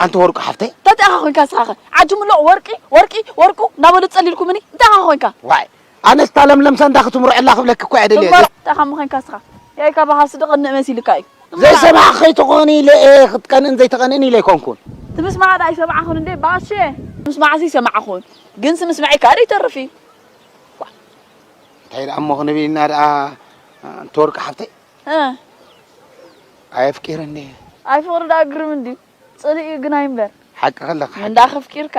ኣንቲ ወርቁ ሓፍተይ። እንታይ ኢኻ ኮንካ ንስኻ ኸ? ዓዲ ምሉእ ወርቂ፣ ወርቂ፣ ወርቁ እናበሉ ጸሊልኩምኒ። እንታይ ኢኻ ኮንካ? ዋይ፣ ኣነስ እታ ለምለም ሰንዳ ክትምርዐላ ክብለኪ እኮ እየ ደልየ። እንታይ ኢኻ ኮንካ ንስኻ? ያይ ካባኻ ስደቐኒ መሲልካ እዩ። ዘይሰማዕ ከይትኾኒ ኢለ እየ ክትቀንእን ዘይትቐንእን ኢለ ኣይኮንኩን። ትምስማዕ ዳ ኣይሰማዕኹን እንዴ ባሼ? ምስማዕሲ ይሰማዕኹን። ግን ስምስማዒ ከኣ ይተርፍ እዩ። እንታይ ደኣ እሞ ክንብል ኢና ደኣ፣ ኣንቲ ወርቁ ሓፍተይ? እ። ኣየፍቂረኒ። ኣይ ፍቕሪ ደኣ ግርም እንድዩ። ጽልኢ ግን ኣይምበር። ሓቂ ከለኻ ሓቂ። እንዳ ከፍቂርካ።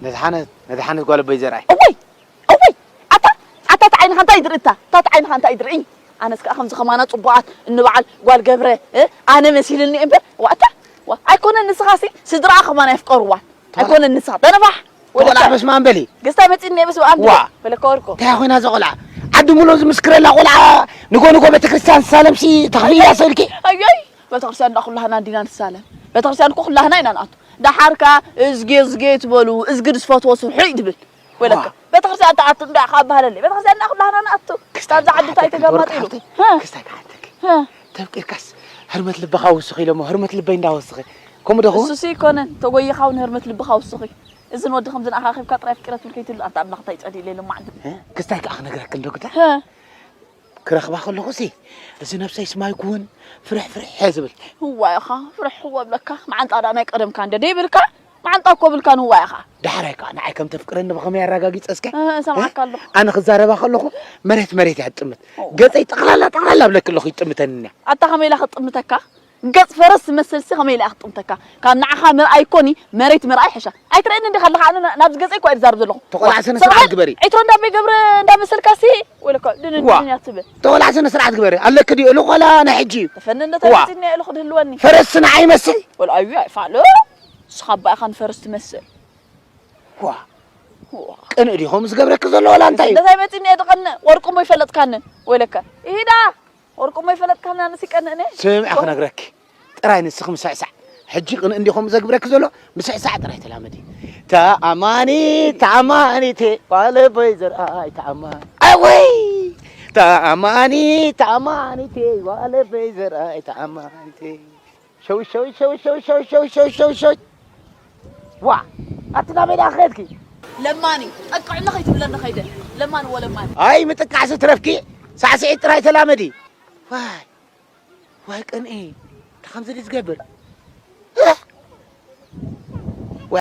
ነዝሓነት ነዝሓነት ጓል ኣቦይ ዘርኣይ። እወይ እወይ ኣታ ኣታ እታ ዓይንኻ እንታይ ድርኢ እታ እታ ዓይንኻ እንታይ ድርኢ። ኣነስ ከኣ ከምዚ ከማና ጽቡቓት እንበዓል ጓል ገብረ እ? ኣነ መሲልኒ እምበር ዋእታ ዋ ኣይኮነን ንስኻሲ ስድራኣ ከማና የፍቀርዋ ኣይኮነን ንስኻ ተነፋሕ ወደ ተቆላዕ በስመ ኣም በሊ። ገስታ መጺኒ በስመ ኣም ዋ። በለካ ወርቆ እንታይ ኮይና እዛ ቆልዓ ዓዲ ሙሉ ዝምስክረላ ቆልዓ ንጎ ንጎ ቤተክርስትያን ሳለምሲ ተኽፍያ ሰልኪ ኣዮይ ቤተክርስትያን እንዳ ኩላህና እንዲና ንሳለም ቤተክርስትያን እኮ ኩላህና ኢና ንኣቱ ደሓር ከኣ እዝጌ እዝጌ ትበሉ እዝጊ ዝፈትዎ ስርሑ እዩ ትብል ወለካ ቤተክርስትያን ትኣቱ እንዳ ካብ ባህለለይ ቤተክርስትያን እንዳ ኩላህና ንኣቱ ካብዛ ዓዲ እንታይ ተገማጢሉ ክስታይ ክሓተኪ ተፍቂርካስ ህርመት ልብኻ ውስኺ ኢሎሞ ህርመት ልበይ እንዳወስኺ ከምኡ ዶ ኸውን እሱሲ ይኮነን ተጎይኻ እውን ህርመት ልብኻ ውስኺ እዝን ወዲ ከምዚ ንኣኻ ኣኺብካ ጥራይ ኣፍቂረ ትብል ከይትህሉ ኣንታ ኣምላኽ እንታይ ጸሊለ ኢለ ማዕድ ክስታይ ከኣ ክነግረኪ እንዶ ግዳ ክረኽባ ከለኹሲ እዚ ነብሰይስ ማይ ክውን ፍርሕ ፍርሕ እየ ዝብል። እዋይ ኢኻ ፍርሕ እወ እብለካ መዓንጣ ደኣ ናይ ቀደምካ እንደ ደይብልካ መዓንጣ እኮ ብልካን እዋይ ኢኻ። ዳሕራይ ከኣ ንዓይ ከም ተፍቅረኒ ብኸመይ ኣረጋጊጸ እስከ? እሰምዓካ ኣለኹ። ኣነ ክዛረባ ከለኹ መሬት መሬት እያ ትጥምት። ገጸይ ጠቕላላ ጠቕላላ እብለኪ ኣለኹ ይጥምተኒ እያ። ኣታ ከመይ ኢላ ክትጥምተካ? ገጽ ፈረስ ዝመስል ሲ ከመይ ኢላ ክትጥምተካ ካብ ንዓኻ ምርኣይ ኮኒ መሬት ምርኣይ ሕሻ ኣይትርእየኒ እንዲኻ ኣለኻ ኣነ ናብዚ ገጸይ እኳ እየ ዝዛረብ ዘለኹ ተቆላዕ ስነ ስርዓት ግበሪ ዒትሮ እንዳበይ ገብረ እንዳመሰልካ ሲ ወለካ ድንን ድንን እያ ትብል ተቆላዕ ስነ ስርዓት ግበሪ ኣለኪ ድዩ እልኾላ ናይ ሕጂ እዩ ተፈኒ እንደ ተፈጺኒ እየ እልኹ ድህልወኒ ፈረስ ንዓይ ይመስል ወልዓዩ ኣይፋሉ ንስኻ ኣባ ኢኻ ንፈረስ ትመስል ዋ ቅንእ ድዩ ከምኡ ዝገብረኪ ዘሎ ወላ እንታይ እዩ እንታይ መጺኒ እየ ድቐንእ ወርቁ እሞ ይፈለጥካኒ ወለካ ይሂዳ ወርቁ እሞ ይፈለጥካኒ ኣነስ ይቀንእኒ ስምዒ ክነግረኪ ጥራይ ንስኺ ምስዕሳዕ ሕጂ ቅንእ እንዲ ከምኡ ዘግብረኪ ዘሎ ምስዕሳዕ ጥራይ ተላመዲ ተኣማኒት ተኣማኒቴ ዋለበይ ዘርኣይ ተኣማኒ ኣወይ ተኣማኒት ተኣማኒቴ ዋለበይ ዘርኣይ ተኣማኒቴ ሸው ሸው ሸው ሸው ሸው ሸው ሸው ሸው ሸው ዋ ኣቲ ናበይ ደኣ ከድኪ ለማኒ ጠቅዕኒ ከይትብለኒ ከይደ ለማኒ ወለማኒ ኣይ ምጥቃዕሲ ትረፍኪ ሳዕስዒት ጥራይ ተላመዲ ዋይ ዋይ ቅንኢ እንታይ ከምዚ ድዩ ዝገብር